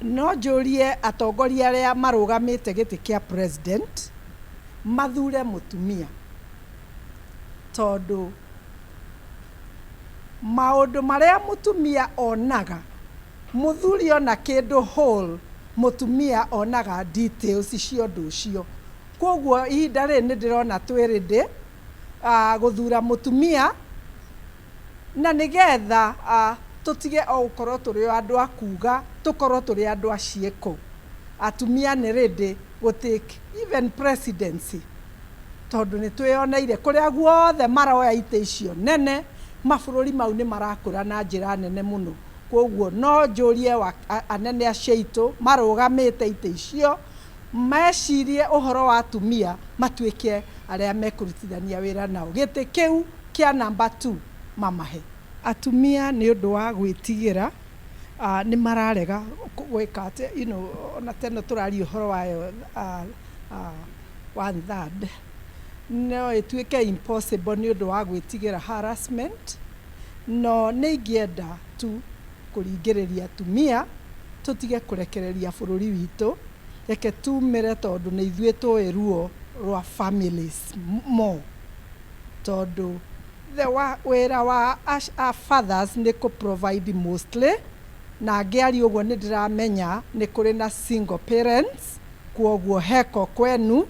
No njũrie atongoria arĩa marũgamĩte gĩtĩ kĩa president mathure mũtumia, tondũ maũndũ marĩa mũtumia onaga, mũthuri ona kĩndũ whole, mũtumia onaga details cia ũndũ ũcio. Koguo ihinda rĩrĩ nĩ ndĩrona twĩ ready gũthura mũtumia, na nĩgetha tũtige o gũkorwo tũrĩ o andũ a kuga, tũkorwo tũrĩ andũ a ciĩko. Atumia nĩ ready gũ take even presidency, tondũ nĩ twĩyoneire kũrĩa guothe maroya itĩ icio nene, mabũrũri mau nĩ marakũra na njĩra nene mũno. Koguo no njũrie anene acio aitũ marũgamĩte itĩ icio mecirie ũhoro wa atumia, matuĩke arĩa mekũrutithania wĩra nao, gĩtĩ kĩu kĩa number 2 mamahe atumia, nĩ ũndũ wa gwĩtigĩra nĩ mararega gwĩka atĩ ona teno tũraria ũhoro wayo one third no ĩtuĩke impossible nĩ ũndũ wa gwĩtigĩra harassment. No nĩ ingĩenda tu kũringĩrĩria atumia tũtige kũrekereria bũrũri witũ, reke tumĩre, tondũ nĩ ithuĩ tũĩ ruo rwa families more, tondũ the wa, wĩra wa fathers nĩ kũ provide mostly. Na ngĩaria ũguo nĩ ndĩramenya nĩ kũrĩ na single parents, kwoguo heko kwenu,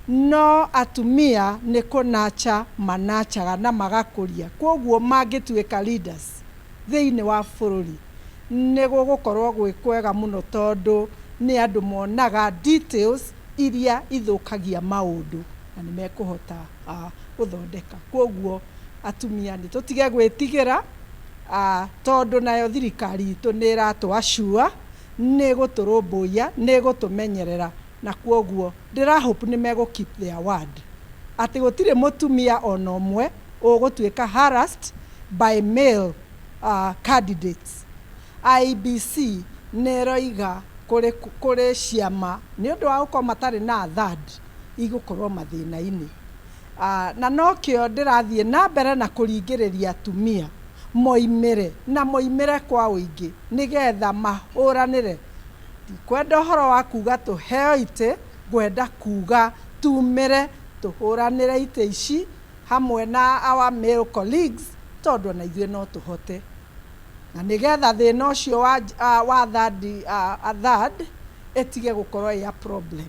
no atumia nĩ kũnacha manachaga na magakũria. Kwoguo mangĩtuĩka leaders thĩinĩ wa bũrũri, nĩ gũgũkorwo gwĩ kwega mũno, tondũ nĩ andũ monaga details iria ithũkagia maũndũ na nĩ mekũhota gũthondeka. Kwoguo atumia nĩ tũtige gwĩtigĩra, tondũ nayo thirikari itũ nĩ ĩratũ assure nĩ ĩgũtũrũmbũiya, nĩ ĩgũtũmenyerera, na kwoguo ndĩra hope nĩ megũ keep their word atĩ gũtirĩ mũtumia ona ũmwe ũgũtuĩka harassed by male candidates. IEBC nĩ ĩroiga kũrĩ ciama nĩ ũndũ wa gũkorwo matarĩ na third igũkorwo mathĩna-inĩ. Na nokĩo ndĩrathiĩ na mbere na kũringĩrĩria atumia moimĩre na moimĩre kwa ũingĩ nĩgetha mahũranĩre. Ndikwenda ũhoro wa kuga tũheo itĩ, ngwenda kuga tumĩre tũhũranĩre itĩ ici hamwe na our male colleagues, tondũ ona ithuĩ no tũhote, na nĩgetha thĩna ũcio wa third, a third ĩtige gũkorwo ĩ a problem.